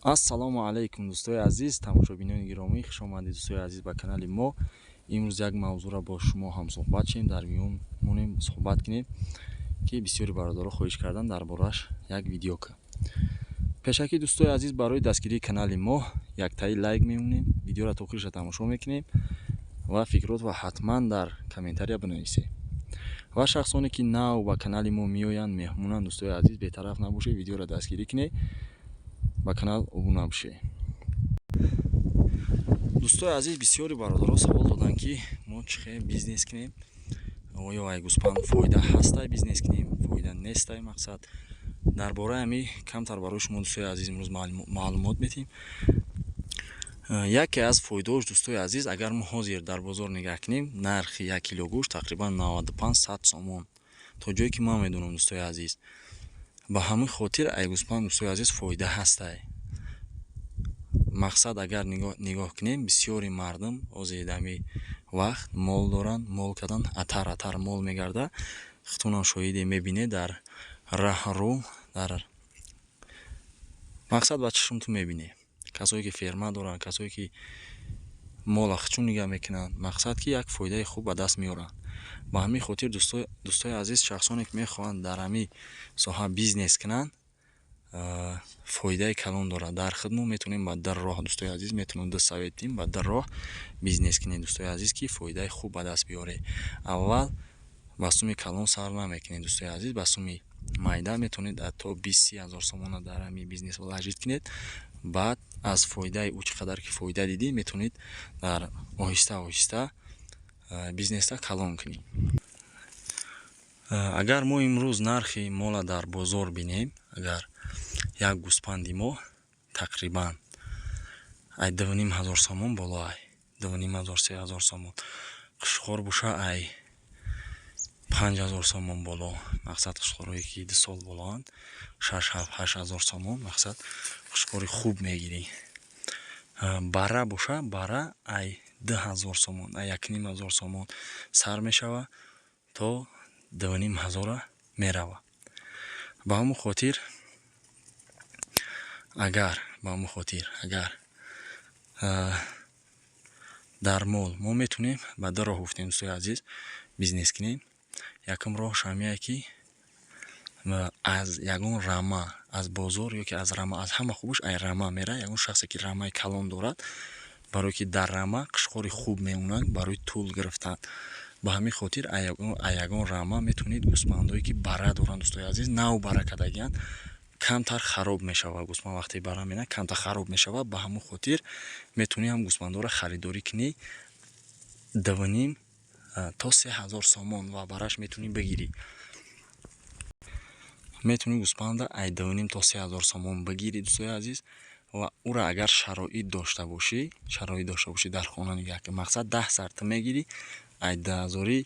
Ассалому алайкум, дӯстои азиз, тамошобинони гиромӣ, хушомадед, дӯстои азиз, ба канали мо. Имрӯз як мавзӯъро бо шумо ҳамсӯҳбат шем, дар миён монем, суҳбат кунем, ки бисёри бародаро хоҳиш кардан дар борааш як видео кунам. Пешакӣ, дӯстои азиз, барои дастгирии канали мо яктаи лайк мемонем, видеоро то охириша тамошо мекунем ва фикротро ҳатман дар комментария бинависед. Ва шахсоне ки нав ба канали мо меоянд, меҳмонанд, дӯстои азиз, бетараф набошед, видеоро дастгирӣ кунед, ба канал обуна бошед. Дӯстои азиз, бисёри бародаро савол доданд, ки мо чӣ хел бизнес кунем, оё ай гӯспанд фоида ҳастай, бизнес кунем, фоида нестай. Мақсад, дар бораи ҳами камтар барои шумо, дӯстои азиз, имрӯз маълумот медиҳем. Яке аз фоидаош, дӯстои азиз, агар мо ҳозир дар бозор нигаҳ кунем, нархи як кило гӯшт тақрибан 95-100 сомон, то ҷое ки ман медонам, дӯстои азиз. Ба ҳамин хотир ай гӯспанд, дӯстои азиз, фоида ҳастай. Мақсад, агар нигоҳ кунем, бисёри мардум ҳозир ҳами вақт мол доранд, мол кардан, атар атар мол мегарда. Худтонам шоҳиде, мебинед дар раҳрӯ, дар мақсад, ба чашмтон мебинед, касое ки ферма доранд, касое ки мола худшон нигаҳ мекунанд, мақсад, ки як фоидаи хуб ба даст меоранд. Ба ҳамин хотир, дӯстои азиз, шахсоне ки мехоҳанд дар ҳамин соҳа бизнес кунанд, фоидаи калон дорад. Дар худ мо метавонем ба дар роҳ, дӯстои азиз, метавонем ду совет диҳем: ба дар роҳ бизнес кунед, дӯстои азиз, ки фоидаи хуб ба даст биёред. Аввал ба суми калон сар намекунед, дӯстои азиз, ба суми майда метавонед то 20-30 ҳазор сомона дар ҳамин бизнес вложить кунед. Баъд аз фоидаи ӯ, чӣ қадар ки фоида дидӣ, метавонед дар оҳиста оҳиста бизнеста калон кунӣ. Агар мо имрӯз нархи мола дар бозор бинем, агар як гӯспанди мо тақрибан ай 2,5 ҳазор сомон боло, ай 2,5 ҳазор, 3 ҳазор сомон, қушқор боша, ай 5 ҳазор сомон боло. Мақсад, қушқорҳое ки 2 сол болоанд, 6, 7, 8 ҳазор сомон, мақсад, қушқори хуб мегирӣ. Бара боша, бара ай 2 ҳазор сомон, ай 1,5 ҳазор сомон сар мешава, то 2,5 ҳазора мерава. Ба ҳамон хотир агар, ба ҳамон хотир агар дар мол мо метавонем ба ду роҳ, гуфтем, дӯстои азиз, бизнес кунем. Якум роҳш ҳамие, ки аз ягон рама, аз бозор ё ки аз рама, аз ҳама хубаш ай рама мера, ягон шахсе ки рамаи калон дорад, барое ки дар рама қушқори хуб мемонанд барои тул гирифтан. Ба ҳамин хотир ай ягон рама метавонед гӯспандое ки бара доранд, дӯстои азиз, нав бара кардагианд, камтар хароб мешавад гӯспанд. Вақте бара менад, камтар хароб мешавад. Ба ҳамон хотир метавонӣ ҳам гӯспандоро харидорӣ кунӣ, 2,5 то 3 ҳазор сомон ва бараш метавонӣ бигирӣ. Метавонӣ гӯспанда ай 2,5 то 3 ҳазор сомон бигирӣ, дӯстои азиз, ва ӯро агар шароит дошта бошӣ, шароит дошта бошӣ, дар хона нигаҳ кунӣ. Мақсад, 10 сар ту мегирӣ, ай 2 ҳазорӣ,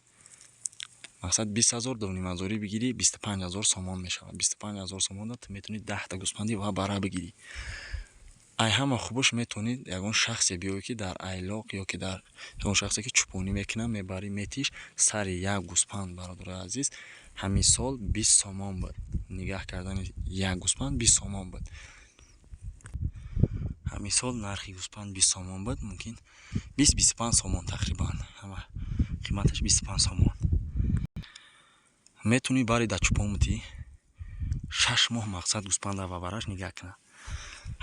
мақсад, 20 ҳазор, 2,5 ҳазорӣ бигирӣ, 25 ҳазор сомон мешавад. 25 ҳазор сомонда ту метавонӣ 10та гӯспанди ва бара бигирӣ. Ай ҳама хубаш, метавонӣ ягон шахсе биёӣ, ки дар айлоқ ё ки дар ягон шахсе ки чӯпонӣ мекунад, мебарӣ, метиш. Сари як гӯспанд, бародарои азиз, ҳамин сол 20 сомон буд. Нигаҳ кардани як гӯспанд 20 сомон буд. Ҳамин сол нархи гӯспанд 20 сомон буд, мумкин 20-25 сомон, тақрибан ҳама қиматаш 25 сомон. Метавонӣ бари дар чӯпон бутӣ, 6 моҳ, мақсад, гӯспанда ва бараш нигаҳ кунад.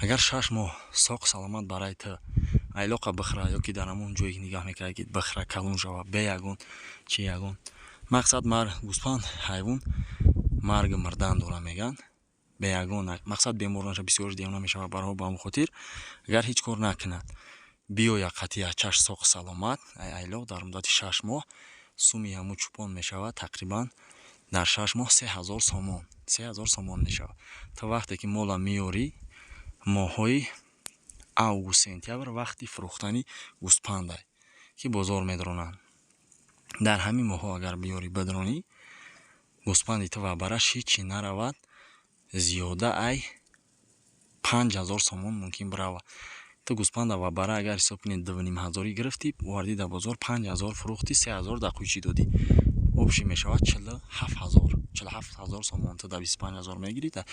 Агар 6 моҳ соқ саломат барои ту айлоқа бихӯра ё ки дар ҳамон ҷое нигаҳ мекард, ки бихӯра, калон шава, бе ягон чи, ягон, мақсад, мар гӯспанд ҳайвон марги мурдан дора мегӯянд, бе ягон, мақсад, бемор наша, бисёрш девона мешавад барҳо. Ба ҳамон хотир агар ҳеҷ кор накунад, биёяд қатъи ачаш соқ саломат ай айлоқ, дар муддати 6 моҳ суми ҳамун чӯпон мешавад тақрибан дар 6 моҳ 3 ҳазор сомон, 3 ҳазор сомон мешавад. То вақте ки мола меёрӣ, моҳҳои август, сентябр вақти фурӯхтани гӯспандай, ки бозор медаронанд. Дар ҳамин моҳҳо агар биёрӣ, бидронӣ, гӯспанди ту ва бараш ҳечи наравад зиёда ай 5000 сомон мумкин бирава. Ту гӯспанда ва бара агар ҳисоб кунӣ 2500 гирифтӣ, овардӣ дар бозор 5000 фурӯхтӣ, 3000 дар қӯйчӣ додӣ. Общий мешавад 47000. 47000 сомон ту дар 25000 мегирӣ, дар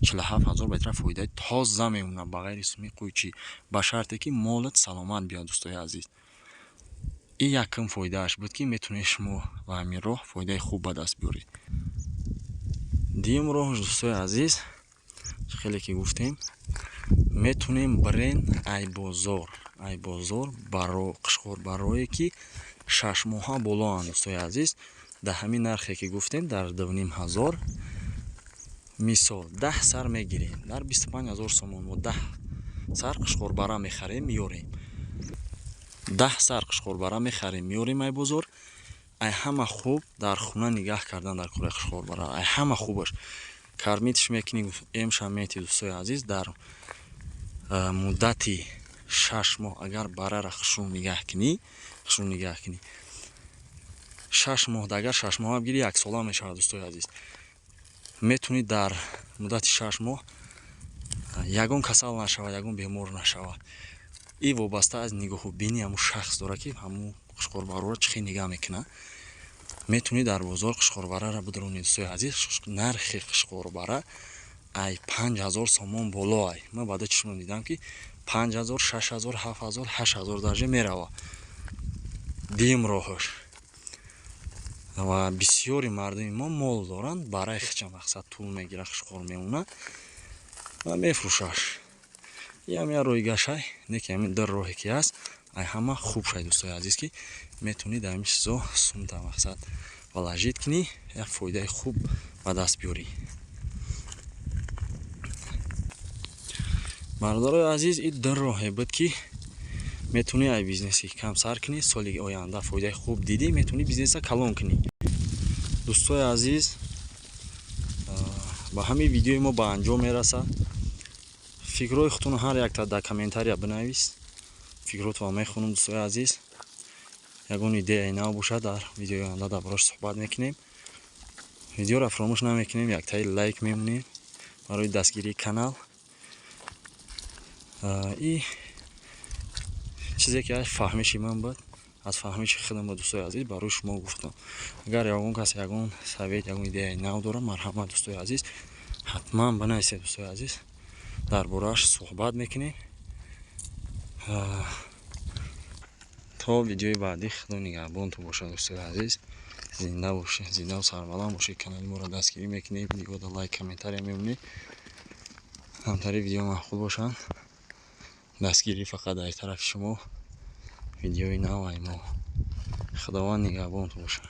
47000 ба тараф фоидаи тоза мемонад ба ғайри суми қӯйчӣ, ба шарте ки молат саломат биёд, дӯстои азиз. Ин якум фоидааш буд, ки метавонед шумо ба ҳамин роҳ фоидаи хуб ба даст биёред. Дуюм роҳш, дӯстои азиз, хеле ки гуфтем, метавонем бирен айбозор, айбозор баро қишқорбарое ки 6 моҳа болоанд, дӯстои азиз. Дар ҳамин нархе ки гуфтем, дар 2500, мисол 10 сар мегирем, дар 25000 сомон мо 10 сар қишқорбара мехарем, меёрем. 10 сар қишқорбара мехарем, меёрем айбозор. Ай ҳама хуб дар хона нигаҳ кардан дар кораи қишқорбара, ай ҳама хубаш кормить ш мекунӣ, эмша мети, дӯстои азиз. Дар муддати 6 моҳ агар барара хушрӯ нигаҳ кунӣ, хушрӯ нигаҳ кунӣ, 6 моҳ, агар 6 моҳ бигирӣ, як сола мешавад, дӯстои азиз. Метавонӣ дар муддати 6 моҳ ягон касал нашавад, ягон бемор нашавад. Ин вобаста аз нигоҳу бини ҳамун шахс дорад, ки ҳамун қишқорбарора чӣ хел нигаҳ мекунад. Метавонӣ дар бозор қишқорбарара бидронӣ, дӯстои азиз. Нархи қишқорбара ай 5000 сомон боло ай. Ман баъда чишмам дидам, ки 5000, 6000, 7000, 8000 дарҷа мерава. Дуюм роҳаш. Ва бисёри мардуми мо мол доранд, барои хича мақсад тул мегира, қишқор мемонад ва мефурӯшаш. Ям як роҳи гашай, не ки ҳамин ду роҳе ки ҳаст, ай ҳама хуб шай, дӯстои азиз, ки метавонӣ дар ҳамин чизо сумта мақсад вложить кунӣ, як фоидаи хуб ба даст биёрӣ. Бародарои азиз, ин ду роҳе буд, ки метавонӣ ай бизнеси кам сар кунӣ, соли оянда фоидаи хуб дидӣ, метавонӣ бизнеса калон кунӣ. Дӯстои азиз, ба ҳамин видеои мо ба анҷом мерасад. Фикрҳои худтонро ҳар якта дар комментария бинавис. Фикротонро мехонам, дӯстои азиз. Ягон идеяи нав бошад, дар видеои оянда дар борааш суҳбат мекунем. Видеоро фаромӯш намекунем, яктаи лайк мемонем барои дастгирии канал. И чизе ки аз фаҳмиши ман буд, аз фаҳмиши худам буд, дӯстои азиз, барои шумо гуфтам. Агар ягон кас ягон совет, ягон идеяи нав дорад, марҳамат, дӯстои азиз, ҳатман бинависед, дӯстои азиз, дар борааш суҳбат мекунем. То видеои баъдӣ худо нигаҳбонтон бошад, дӯстои азиз. Зинда бошед, зиндаву сарбаланд бошед. Канали моро дастгирӣ мекунед, видеода лайк, комментария мемонед. Ҳамтари видео маъқул бошанд, дастгирӣ фақат дар тарафи шумо. Видеои нав ай мо. Худованд нигаҳбонтон бошад.